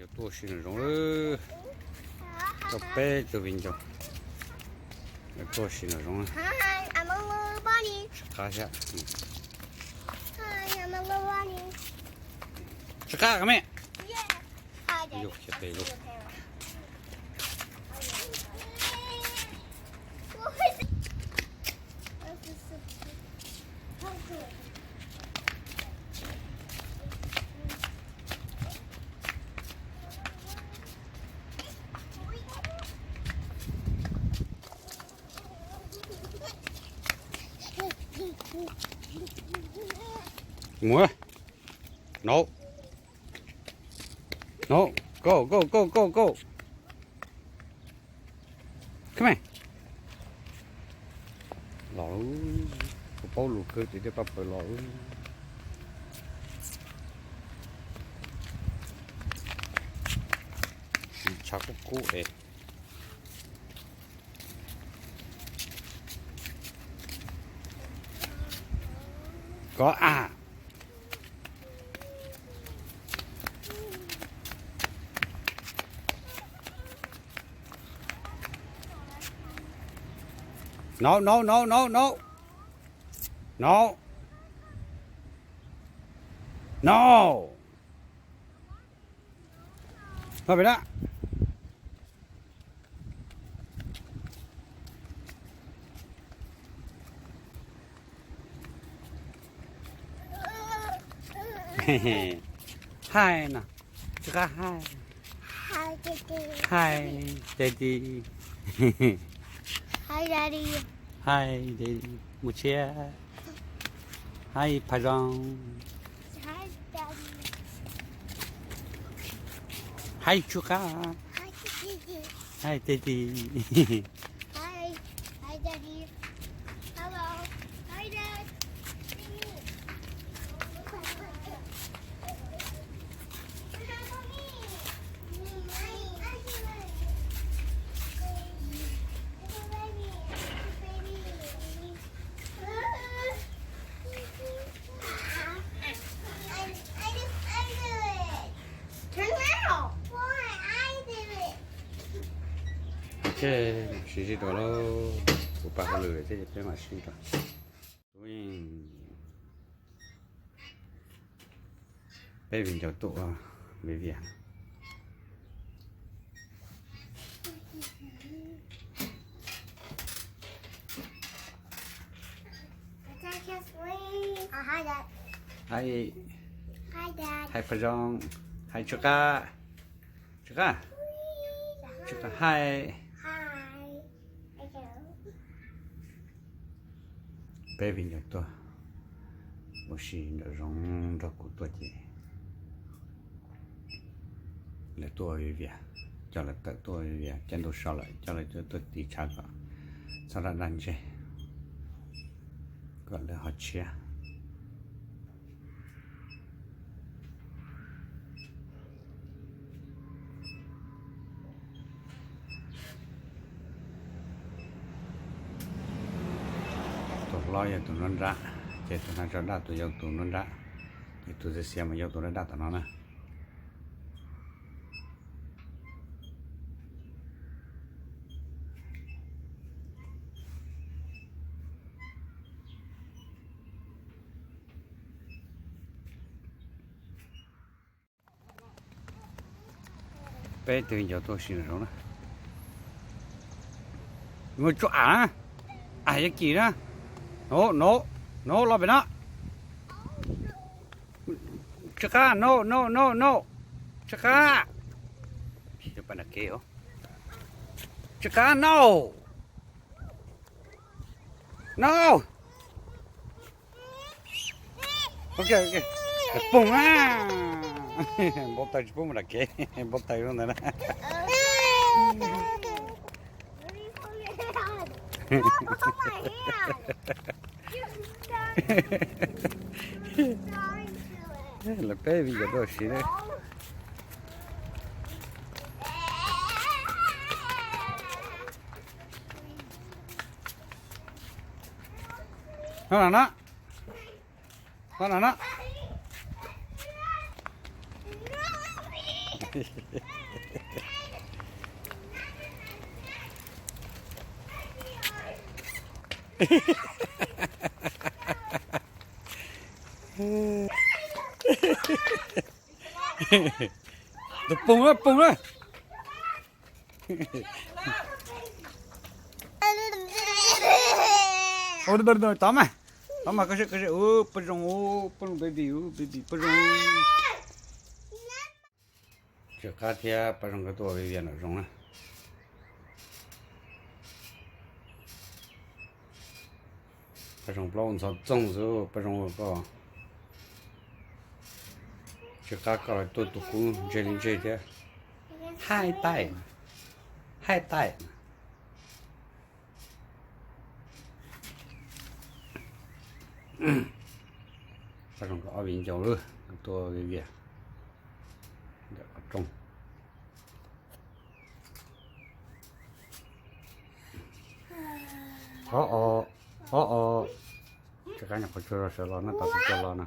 Tuaj ua si nram zoov, tau peb tug viv ncaus tuaj ua si nram zoov. Tsis qab thiab. Tsis qab, come here. Yus ces pes lug. Mus. No. No. Go, go, go, go, go. Come here. Los, kuv paub lus kawg, tiv tej paj paws los. Tshav kub kub es. Kov a. No, no, no, no, no. No. No. Los pem na. Hi no. Tsis qab hi. Hi, daddy. Hi, daddy. Mus tshia. Hi, pha zoo. Hi, tsis qab. Hi, daddy. Ok, mam sib ntsib dua lauj. Kuv pab hauj lwm thiab ces peb mam sib ntsib. Peb viv ncaus tuaj ua viv vias. Hi, hi pha zoo, hi tsis qab, tsis qab, tsis qab hi. Peb viv ncaus tuaj ua si nram zoov nrog kuv tuaj ces lawv tuaj ua viv vias, coj lawv tawm tuaj ua viv vias, caij ntuj so lawm coj lawv tuaj tiv tshav kom txhob daj daj ntseg, kom lawv ho tshiab. Tus hlob yog tus nruab nrab, ces tus hnav tsho daj tus yau tus nruab nrab, ces tus xiav xiav mas yau tus daj daj tom no na. Peb tug viv ncaus tuaj ua si nram zoov na. Mus tsuj am na, am yog kis na. No, no, no, los pem no. Tsis qab, no, no, no, no. Tsis qab. Tsis qab, no. No. Ok, ok. Poog na. Npau taws tsis pub mus nram kev, npau taws zoo ntawd na. Lawv peb viv ncaus tuaj ua si na. No no no. No no no. Tus poob na, poob na. Tov mas, tov mas, koj seb, koj seb, ub, poj zoo, ub, poj zoo baby, ub, baby poj zoo. Tsw qab thiab poj zoo, koj tuaj ua vias nram zoov na. Poj zoo plaub ntxhov txooj xwb, poj zoo koj. Tsw qab koj los tuaj tus kub ntseg li ntseg thiab. Haij taij, haij taij. Poj zoo koj ob viv ncaus lawm, tuaj ua vias ntawm qhov rooj. Ob os, ob os. Tsw qab nyuam qhuav tsuag zog sawv los no, tos tus coj los no.